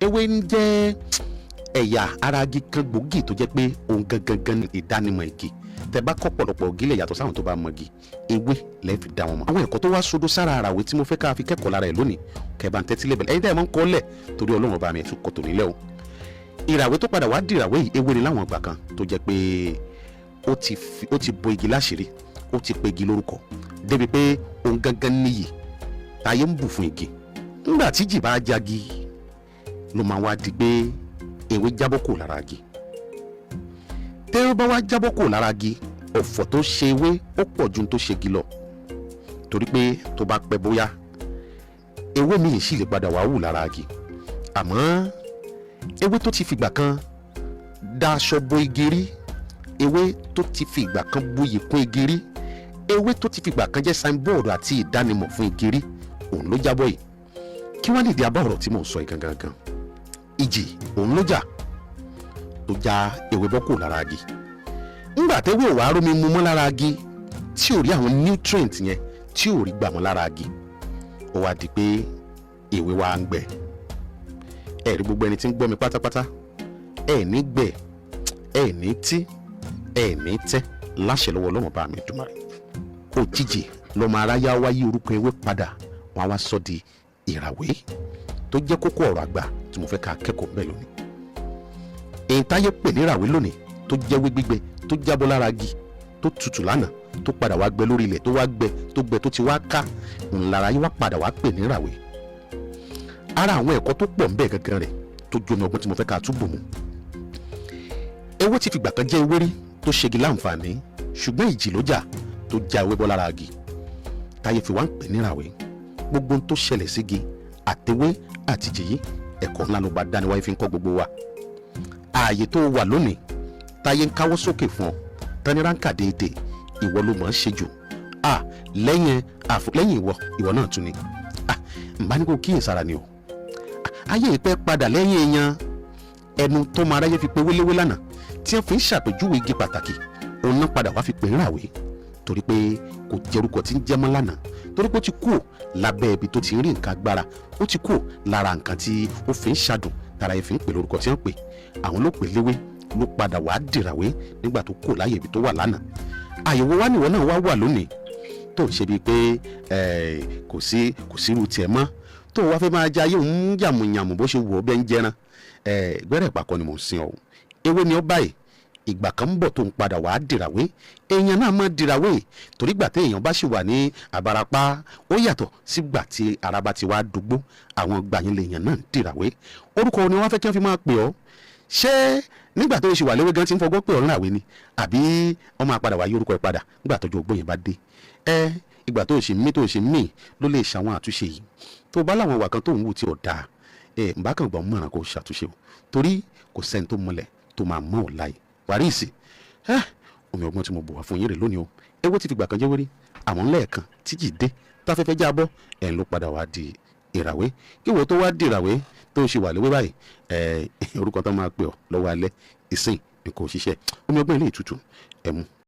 Ewé ń jẹ́ ẹ̀yà ara igi kan gbòógì tó jẹ́ pé òun gangan gan ni ìdánimọ̀ igi. Tẹ́ bá kọ́ pọ̀lọpọ̀ igi lẹ̀ yàtọ̀ sáwọn tó bá mọ igi, ewé lẹ́ẹ̀ fi dá wọn mọ̀. Àwọn ẹ̀kọ́ tó wá sodo sára àràwé tí mo fẹ́ ká fi kẹ́kọ̀ọ́ lára ẹ̀ lónìí, kẹ́ bá ń tẹ́tí lẹ́bẹ̀lẹ́. Ẹ̀yin tẹ́ ẹ máa ń kọ́ lẹ̀ torí Ọlọ́run ọba mi, ẹ̀ tún kọ́ tòní lẹ́ o. Ìràwé tó padà wá dìràwé yìí, ewé ni láwọn ìgbà kan tó jẹ́ pé ó ti bo igi láṣìírí, ó ti pe igi lórúkọ débi pé òun gangan níyì táyé ń bù fún igi. Ńgbà tí jì bá jagi ló máa wá di pé ewé jábọ́ kò lára igi. Tẹ́wọ́ bá wá jábọ́ kò lára igi, ọ̀fọ̀ tó ṣe ewé ó pọ̀ ju tó ṣe igi lọ, torí pé tó bá pẹ́ bóyá, ewé míì sì lè padà wá wù lára igi. Àmọ́ ewé tó ti fìgbà kan daṣọ bo igi rí, ewé tó ti fìgbà kan buyì kún igi rí, ewé tó ti fìgbà kan jẹ́ signboard àti ìdánimọ̀ fún igi rí, òun ló jábọ́ yìí. Kí wọ́n lè di abá ọ̀rọ̀ tí mò ń sọ yìí gangan gan? Ìjì òun ló jà tó já ewé bọ́ kù lára igi. Ńgbà tẹ́wé ò wá rómi mu mọ́ lára igi, tí ò rí àwọn nutrient yẹn, tí ò rí gbà mọ́ lára igi, ó wá di pé ewé wa ń gbẹ. Ẹ rí gbogbo ẹni tí ń gbọ́ mi pátápátá, ẹ ní gbẹ, ẹ ní tí, ẹ ní tẹ́ láṣẹ lọ́wọ́ Ọlọ́run bá mi dùmarè. Òjijì lọ́mọ aráyá wáyé orúkọ ewé padà, wọ́n á wá sọ di ìràwé, tó jẹ́ kókó ọ̀rọ̀ àgbà tí mo fẹ́ ká kẹ́kọ̀ọ́ bẹ́ẹ̀ lónìí. Èyí táyé pè ní ìràwé lónìí, tó jẹ́wé gbígbẹ tó jábọ́ lára igi, tó tutù lánàá, tó padà wá gbẹ lórí ilẹ̀, tó wá gbẹ, tó gbẹ, tó ti wá ká ńlára yìí, wá padà wá pè ní ìràwé. Ara àwọn ẹ̀kọ́ tó pọ̀ ńbẹ̀ gangan rẹ̀ tó jómi ọgbọ́n tí mo fẹ́ ká túbọ̀ mu. Ewé ti fìgbà kan jẹ́ ewé rí tó ṣegi láǹfààní, ṣùgbọ́n ìjì ló jà tó já ewé bọ́ lára igi, táyé fi wá ń pè ní ìràwé. Gbogbo ohun tó ṣẹlẹ̀ sígi, àtewé àtìjì yìí, ẹ̀kọ́ ńlá ló bá dániwáyé fi ń kọ́ gbogbo wa. Ààyè tó wà lónìí, táyé ń káwọ́ sókè fún ọ, tani ránkà déédéé, ìwọ ló mọ̀ ọ́n ṣe jù à lẹ́yìn lẹ́yìn ìwọ, ìwọ náà tún ni à ǹbá ní kó kíyèsára ni o. Ayé ìpẹ́ padà lẹ́yìn èèyàn. Ẹnu tó máa ráyé fi pé wéléwé lánàá, tí wọ́n fi ń ṣàpèjúwe igi pàtàkì, òun náà padà wá fi pè ń ràwé, torí pé kò jẹ́rúkọ tí ń jẹ́ mọ́ lánàá, torí pé ó ti kúò lábẹ́ ibi tó ti ń rí nǹkan agbára, ó ti kúò lára nǹkan tí ó fi ń ṣàdùn tara ẹ̀ fi ń pè lórúkọ tí wọ́n pè. Àwọn ló pè léwé, ló padà wá dìràwé nígbà tó kúò láyè ibi tó wà lánàá. Àyẹ̀wò wa nìwọ náà wá wà lónìí tó ń ṣe bíi pé kò sí irú tiẹ̀ mọ́, tó wá fẹ́ máa jẹ ayé òun yàmùyàmù bó ṣe wù ọ́ bẹ́ẹ̀ ń jẹran gbẹ́rẹ́ ìpàkọ́ ni mò ń sin ọ́. Ewé ni ó báyìí, ìgbà kan ń bọ̀ tó ń padà wàá dìràwé. Èèyàn náà máa dìràwé, torí gbà téèyàn bá sì wà ní àbárapá, ó yàtọ̀ sígbà tí ara bá ti wá dùgbò. Àwọn gbà yẹn lèèyàn náà ń dìràwé. Orúkọ ni wọ́n fẹ́ kí wọ́n fi máa pè ọ́? Ṣé nígbà tó o ṣì wà léwé gan tí ń fọgbọ́n pè ọ́ ńláwé ni, àbí wọ́n máa padà wá yí orúkọ ẹ̀ padà nígbà tọ́jú ogbó yẹn bá dé? Ẹ ìgbà tó o ṣì mí, tó o ṣì mí ló lè ṣàwọn àtúnṣe yìí. Tó o bá láwọn ìwà kan tó ń wù tí ò dáa, ẹ ǹbá kan gbọ́n mọ̀ràn kó o ṣàtúnṣe o, torí kò sẹ́ni tó mọlẹ̀ tó máa mọ̀ ọ́ láyé wàríìsì. Ẹ omi ọgbọ́n tí mo bù wá fún yín rè lónìí o. Ewé ti fìgbà kan jẹ́ wérí, àmọ́ lẹ́ẹ̀kan tíjì dé, táfẹ́fẹ́ jábọ́ ẹ̀, ló padà wá di ìràwé. Kí wo tó wá di ìràwé tó ń ṣe wà léwé báyìí, ẹ orúkọ tó máa pè ọ́ lọ́wọ́ alẹ́ ìsìn ní kò ṣiṣẹ́. Omi ọgbọ́n ilé ìtutù ẹ̀ mú.